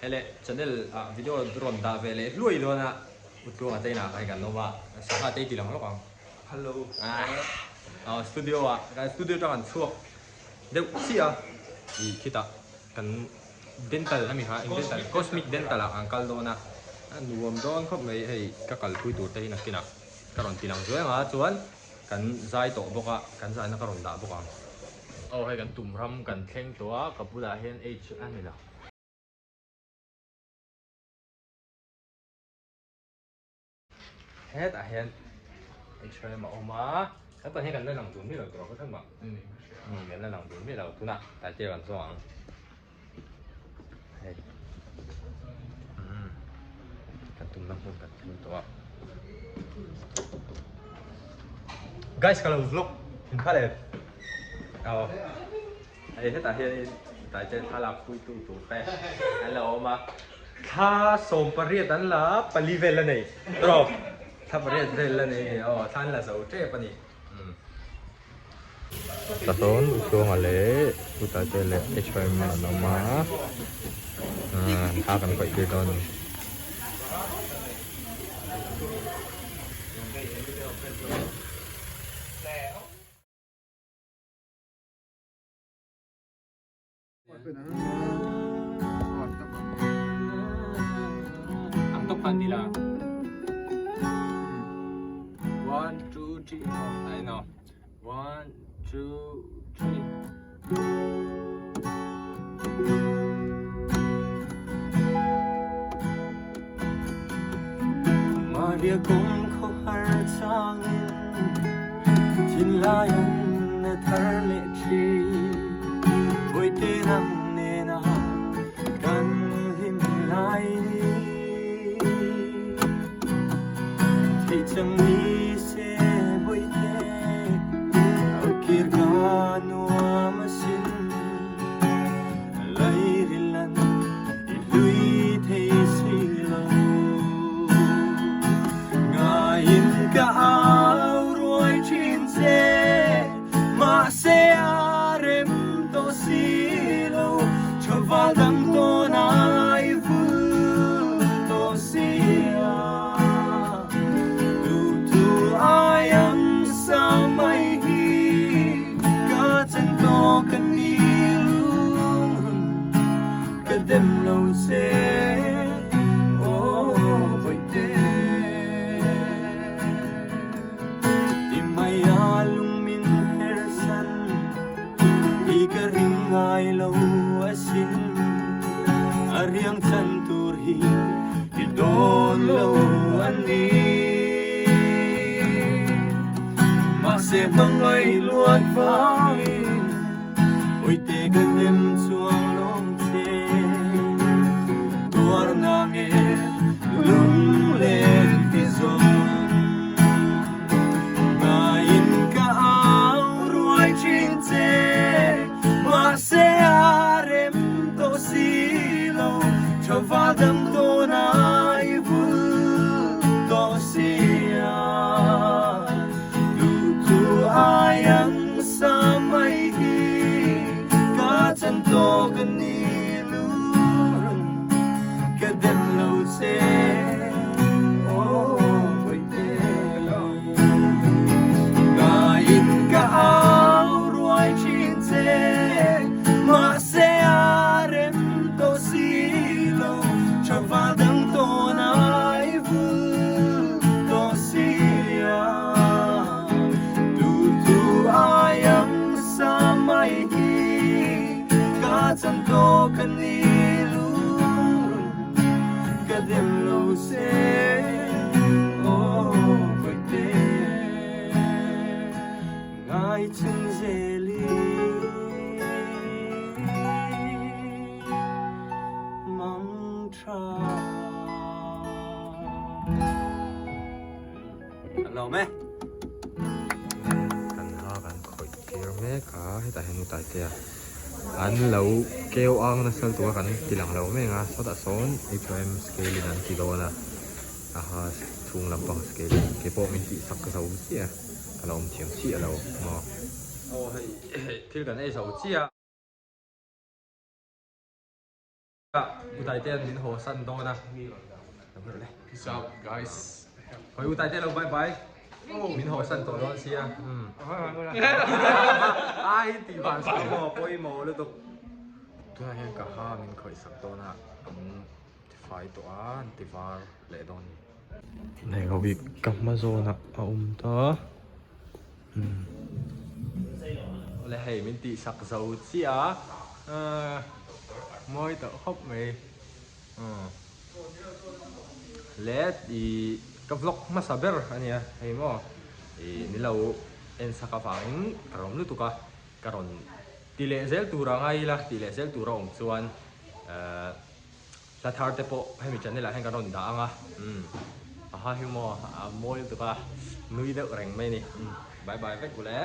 Hele channel ah video rawn dah ve leh hluai dawn a, Utluanga te inah hei kan awm a, sangha te i ti lang lawk ang. Hello. Aw studio ah, kan studio atang an chhuak deuh chiah a, ih khitah kan dental ami kha eng dental cosmic dental ah an kal dawn a, a nuam dawn khawp mai hei ka kalpui tur te hi nakinah ka rawn ti lang zuai ang a chuan kan zai tawh bawk a, kan zaina ka rawn dah bawk ang. Aw hei kan tum ram kan thleng tawh a, ka bulah hian H a ni lo. Hetah hian H&M a awm a, kan pahnih kan la lang dun miah lo tur a khaw mah kan la lang dun miah lo tunah taitea kan zawng ang hei kan tumna hmun kan thleng tawh a guys ka lo vlog in kha le aw Hei hetah hianin Taitea thlalak puitu tur te an lo awm a, thla 18 an la pali vel la nei tawp, thla pariat vel la nei aw thla an la zo tep a ni. Sawn Utluanga leh U Taitea leh HOM an awm a, thla kan khawih tir dawn a ni. Ang top khan ti la. One, two, three. I know. One, two, three. Maria kum khaw har changin thinlai an na thar leh thin Bawihte nang nena kan hlim lai ni Theih chang ni se Bawihte au kir ka nuam asin Lairilan i hlui thei si lo Ngaiin ka au ruai thin che Mahse a rem tawh si lo Thaval dang tawn ai vul tawh si a Duhtu ai ang sa mai hi Ka chan tawh ka ni lungrun ka dem lo che aw Bawihte. Ti mai a lung min her san hi ka ring ngai lo asin a riang chan tur hi i dawn lo a ni. Mahse hmangaih luat vangin Awite ka nem chuang lawng che Tuar na nge lunglen ti zawng Ngaiin ka au ruai thin che Mahse a rem tawh si lo Tha dam tawn ai vul tawh si a Duhtu ai ang sa mai hi Ka chan tawh ka ni lurun Ka dem lo che aw Bawihte Ngaiin ka au ruai thin che Mahse a rem tawh si lo Tha dang tawn ai vul tawh si a Duhtu ai ang sa mai hi Ka chan tawh ka ni lungrun Ka dem lo che aw Bawihte Ngai chung zel i Mang tha. An lo me. Kan ha kan khawih tir mek a hetah hian Utaite a an lo keu ang nasa lutuk a kan ti lang lo mek a sawtah sawn HOM scale in an ti dawn a aha chhung lampang scale in keipawh min tih sak zo chiah a. Ka la awm thiam chiah lo maw. Aw hei thil kan ei zo chiah. U Taitea'n min haw san dawn a. Peace out guys. Hawi U Taitea lo bye bye. Min haw san tawh dawn sia. Ai tih vang sawi maw pawimawh lutuk. Tunah hian ka ha min khawih sak dawn a, an tifai tawh a, an ti var leh dawn a ni. Hei ho hi ka hma zawnah a awm ta. Awle hei min tih sak zo chiah a, mawi tawh khawp mai. Le ih ka vlog hmasa ber a nia hei maw ih ni lo en sak avangin ka rawm lutuk a ka rawn ti leh zel tur a ngai ila ti leh zel tur a awm chuan ehh hla thar te pawh hemi channel ah hian kan rawn dah ang a umm aha hi maw a mawi lutuk a nui deuh reng mai a ni bye bye vek u le.